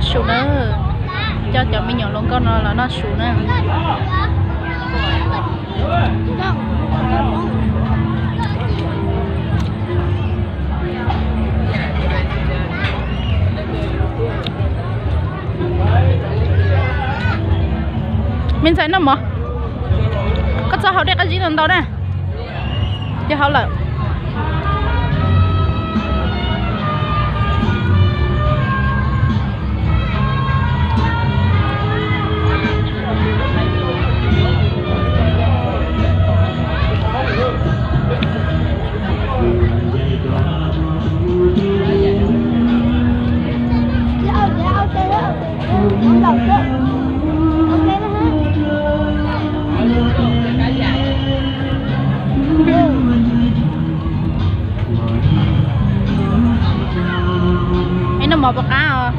Su na, coj cov me nyuam hluas nkauj no los noj su na. Me ntxhais noj mov, koj txhob haus dej qab zib ntau ntau na. Ces haus lawm. Ib noj mov puas qab os?